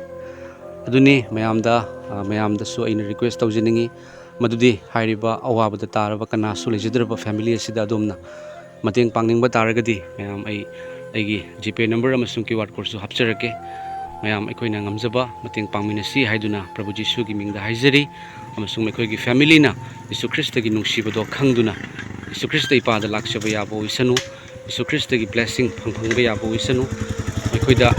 ꯑꯗꯨꯅꯤ ꯃꯌꯥꯝꯗ, ꯑ, ꯃꯌꯥꯝꯗꯁꯨ ꯑꯩꯅ request ꯇꯧꯖꯅꯤꯡꯉꯤ, ꯃꯗꯨꯗꯤ ꯍꯥꯏꯔꯤꯕ ꯑꯋꯥꯕꯗ ꯇꯥꯔꯕ ꯀꯅꯥꯁꯨ ꯂꯩꯖꯗ꯭ꯔꯕ family ꯑꯁꯤꯗ ꯑꯗꯣꯝꯅ ꯃꯇꯦꯡ ꯄꯥꯡꯅꯤꯡꯕ ꯇꯥꯔꯒꯗꯤ, ꯃꯌꯥꯝ, ꯑꯩ ꯑꯩꯒꯤ GPay number ꯑꯃꯁꯨꯡ QR codeꯁꯨ ꯍꯥꯞꯆꯔꯛꯀꯦ꯫ ꯃꯌꯥꯝ ꯑꯩꯈꯣꯏꯅ ꯉꯝꯖꯕ ꯃꯇꯦꯡ ꯄꯥꯡꯃꯤꯟꯅꯁꯤ ꯍꯥꯏꯗꯨꯅ ꯄ꯭ꯔꯚꯨ ꯖꯤꯁꯨꯒꯤ ꯃꯤꯡꯗ ꯍꯥꯏꯖꯔꯤ꯫ ꯑꯃꯁꯨꯡ ꯃꯈꯣꯏꯒꯤ familyꯅ ꯖꯤꯁꯨ ꯈ꯭ꯔꯤꯁꯇꯒꯤ ꯅꯨꯡꯁꯤꯕꯗꯣ ꯈꯪꯗꯨꯅ ꯖꯤꯁꯨ ꯈ꯭ꯔꯤꯁꯇ ꯏꯄꯥꯗ ꯂꯥꯛꯆꯕ ꯌꯥꯕ ꯑꯣꯏꯁꯅꯨ꯫ ꯖꯤꯁꯨ ꯈ꯭ꯔꯤꯁꯇꯒꯤ blessing ꯐꯪ-, ꯐꯪꯕ ꯌꯥꯕ ꯑꯣꯏꯁꯅꯨ꯫ ꯃꯈꯣꯏꯗ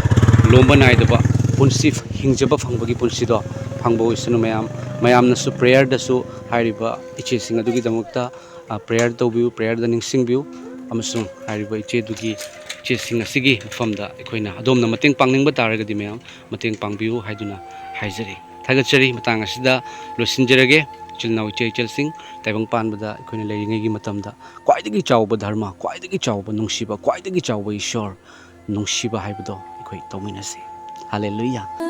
ꯂꯣꯝꯕ ꯅꯥꯏꯗꯕ ꯄꯨꯟꯁꯤ ꯍꯤꯡꯖꯕ ꯐꯪꯕꯒꯤ ꯄꯨꯟꯁꯤꯗꯣ ꯐꯪꯕ ꯑꯣꯏꯁꯅꯨ꯫ ꯃꯌꯥꯝ, ꯃꯌꯥꯝꯅꯁꯨ prayerꯗꯁꯨ ꯍꯥꯏꯔꯤꯕ ꯏꯆꯦꯁꯤꯡ ꯑꯗꯨꯒꯤꯗꯃꯛꯇ, ꯑ, prayer ꯇꯧꯕꯤꯌꯨ, prayerꯗ ꯅꯤꯡꯁꯤꯡꯕꯤꯌꯨ꯫ ꯑꯃꯁꯨꯡ ꯍꯥꯏꯔꯤꯕ ꯏꯆꯦꯗꯨꯒꯤ ꯏꯆꯦꯁꯤꯡ ꯑꯁꯤꯒꯤ ꯃꯐꯝꯗ ꯑꯩꯈꯣꯏꯅ ꯑꯗꯣꯝꯅ ꯃꯇꯦꯡ ꯄꯥꯡꯅꯤꯡꯕ ꯇꯥꯔꯒꯗꯤ ꯃꯌꯥꯝ ꯃꯇꯦꯡ ꯄꯥꯡꯕꯤꯌꯨ ꯍꯥꯏꯗꯨꯅ ꯍꯥꯏꯖꯔꯤ꯫ ꯊꯥꯒꯠꯆꯔꯤ꯫ ꯃꯇꯥꯡ ꯑꯁꯤꯗ ꯂꯣꯏꯁꯤꯟꯖꯔꯒꯦ꯫ ꯏꯆꯤꯜ ꯏꯅꯥꯎ ꯏꯆꯦ ꯏꯆꯜꯁꯤꯡ, ꯇꯥꯏꯕꯪ ꯄꯥꯟꯕꯗ ꯑꯩꯈꯣꯏꯅ ꯂꯩꯔꯤꯉꯩꯒꯤ ꯃꯇꯝꯗ ꯈ꯭ꯋꯥꯏꯗꯒꯤ ꯆꯥꯎꯕ ꯙꯔꯃ, ꯈ꯭ꯋꯥꯏꯗꯒꯤ ꯆꯥꯎꯕ ꯅꯨꯡꯁꯤꯕ, ꯈ꯭ꯋꯥꯏꯗꯒꯤ ꯆꯥꯎꯕ ꯏꯁꯣꯔ ꯅꯨꯡꯁꯤꯕ ꯍꯥꯏꯕꯗꯣ ꯑꯩꯈꯣꯏ ꯇꯧꯃꯤꯟꯅꯁꯤ꯫ ꯍꯥꯂꯦꯂꯨꯌꯥ꯫